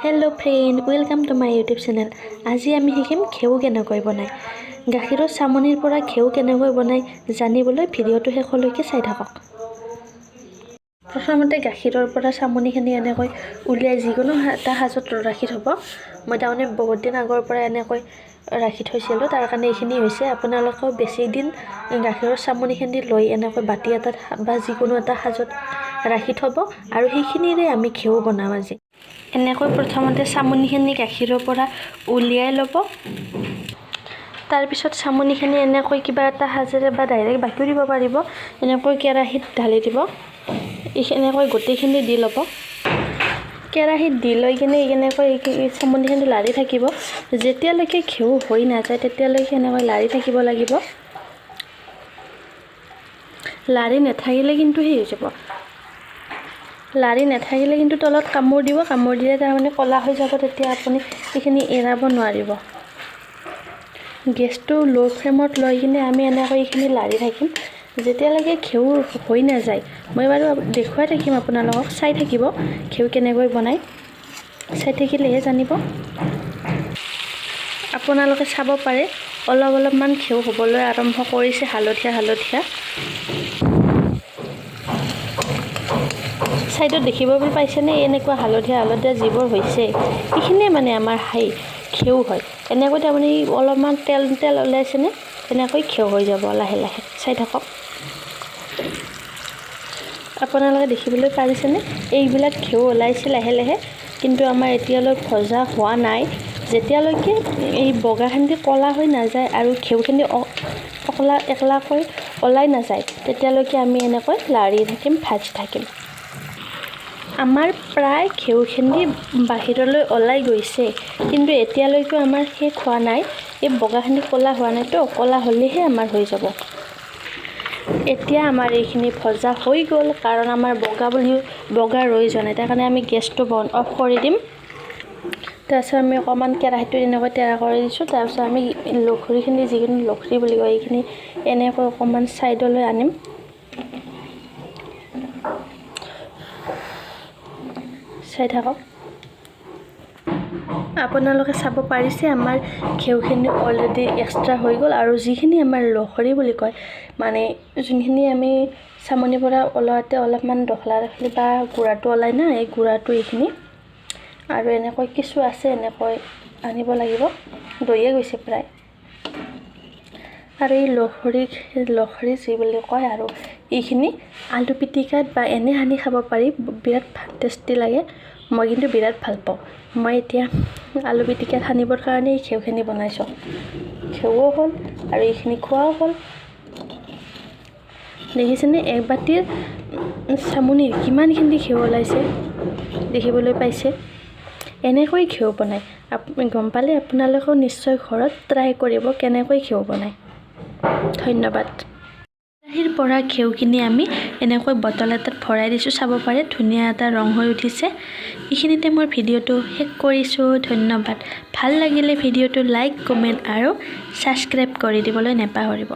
Hello friend, welcome to my YouTube channel. আজি আমি শিকিম ঘিউ কেনেকৈ বনায়। গাখীৰৰ চামনিৰ পৰা ঘিউ কেনেকৈ বনায় জানিবলৈ ভিডিঅ'টো শেষলৈকে চাই থাকক। প্ৰথমতে গাখীৰৰ পৰা চামনিখিনি এনেকৈ উলিয়াই যিকোনো এটা সাজত ৰাখি থ'ব। মই তাৰমানে বহুত দিন আগৰ পৰা এনেকৈ ৰাখি থৈছিলোঁ, তাৰ কাৰণে এইখিনি হৈছে। আপোনালোকেও বেছি দিন গাখীৰৰ চামনিখিনি লৈ এনেকৈ বাতি এটাত বা যিকোনো এটা সাজত ৰাখি থ'ব আৰু সেইখিনিৰে আমি ঘিউ বনাম আজি। এনেকৈ প্ৰথমতে চামনিখিনি গাখীৰৰ পৰা উলিয়াই ল'ব। তাৰপিছত চামনিখিনি এনেকৈ কিবা এটা সাজেৰে বা ডাইৰেক্ট বাকিও দিব পাৰিব, এনেকৈ কেৰাহীত ঢালি দিব। এনেকৈ গোটেইখিনি দি ল'ব। কেৰাহীত দি লৈ কিনে এনেকৈ চামনিখিনি লাৰি থাকিব। যেতিয়ালৈকে ঘিউ হৈ নাযায়, তেতিয়ালৈকে এনেকৈ লাৰি থাকিব লাগিব। লাৰি নাথাকিলে কিন্তু সেই হৈ যাব। লাৰি নাথাকিলে কিন্তু তলত কামোৰ দিব। কামোৰ দিলে তাৰমানে ক'লা হৈ যাব, তেতিয়া আপুনি সেইখিনি এৰাব নোৱাৰিব। গেছটো ল' ফ্লেমত লৈ কিনে আমি এনেকৈ এইখিনি লাৰি থাকিম যেতিয়ালৈকে ঘিউ হৈ নাযায়। মই বাৰু দেখুৱাই থাকিম আপোনালোকক, চাই থাকিব ঘিউ কেনেকৈ বনায়। চাই থাকিলেহে জানিব। আপোনালোকে চাব পাৰে, অলপ অলপমান ঘিউ হ'বলৈ আৰম্ভ কৰিছে, হালধীয়া হালধীয়া। ছাইডত দেখিব পাইছেনে? এনেকুৱা হালধীয়া হালধীয়া যিবোৰ হৈছে, সেইখিনিয়ে মানে আমাৰ সেই ঘিউ হয়। এনেকৈ তাৰমানে অলপমান তেল তেল ওলাইছেনে? তেনেকৈ ঘিউ হৈ যাব লাহে লাহে। চাই থাকক। আপোনালোকে দেখিবলৈ পাৰিছেনে? এইবিলাক ঘিউ ওলাইছে লাহে লাহে, কিন্তু আমাৰ এতিয়ালৈ ভজা হোৱা নাই। যেতিয়ালৈকে এই বগাখিনি ক'লা হৈ নাযায় আৰু ঘিউখিনি অকলা একলাকৈ ওলাই নাযায়, তেতিয়ালৈকে আমি এনেকৈ লাৰি থাকিম, ভাজি থাকিম। আমাৰ প্ৰায় ঘিউখিনি বাহিৰলৈ ওলাই গৈছে, কিন্তু এতিয়ালৈকে আমাৰ শেষ হোৱা নাই। এই বগাখিনি ক'লা হোৱা নাইতো, ক'লা হ'লেহে আমাৰ হৈ যাব। এতিয়া আমাৰ এইখিনি ভজা হৈ গ'ল, কাৰণ আমাৰ বগা বুলি বগা ৰৈ যোৱা নাই। তাৰ কাৰণে আমি গেছটো বন্ধ অফ কৰি দিম। তাৰপিছত আমি অকণমান কেৰাহীটো এনেকৈ টেৰা কৰি দিছোঁ। তাৰপিছত আমি লখৰিখিনি, যিখিনি লখৰি বুলি কয়, এইখিনি এনেকৈ অকণমান ছাইডলৈ আনিম। চাই থাকক। আপোনালোকে চাব পাৰিছে, আমাৰ ঘিউখিনি অলৰেডি এক্সট্ৰা হৈ গ'ল। আৰু যিখিনি আমাৰ লখৰি বুলি কয়, মানে যোনখিনি আমি চামনিৰ পৰা ওলাওঁতে অলপমান দখলা দখলি বা গুড়াটো ওলায় না, এই গুড়াটো এইখিনি আৰু এনেকৈ কিছু আছে, এনেকৈ আনিব লাগিব। দৈয়ে গৈছে প্ৰায়। আৰু এই লখৰি লখৰি যি বুলি কয়, আৰু এইখিনি আলু পিটিকাত বা এনে সানি খাব পাৰি, বিৰাট টেষ্টি লাগে। মই কিন্তু বিৰাট ভাল পাওঁ। মই এতিয়া আলু পিটিকাত সানিবৰ কাৰণে এই ঘিউখিনি বনাইছোঁ। ঘিউও হ'ল আৰু এইখিনি খোৱাও হ'ল। দেখিছেনে, এক বাতিৰ চামনিৰ কিমানখিনি ঘিউ ওলাইছে, দেখিবলৈ পাইছে? এনেকৈ ঘিউ বনায়। গম পালে আপোনালোকেও নিশ্চয় ঘৰত ট্ৰাই কৰিব কেনেকৈ ঘিউ বনায়। ধন্যবাদ। কেৰাহীৰ পৰা ঘিউখিনি আমি এনেকৈ বটল এটাত ভৰাই দিছোঁ। চাব পাৰে, ধুনীয়া এটা ৰং হৈ উঠিছে। এইখিনিতে মই ভিডিঅ'টো শেষ কৰিছোঁ। ধন্যবাদ। ভাল লাগিলে ভিডিঅ'টো লাইক, কমেণ্ট আৰু ছাবস্ক্ৰাইব কৰি দিবলৈ নাপাহৰিব।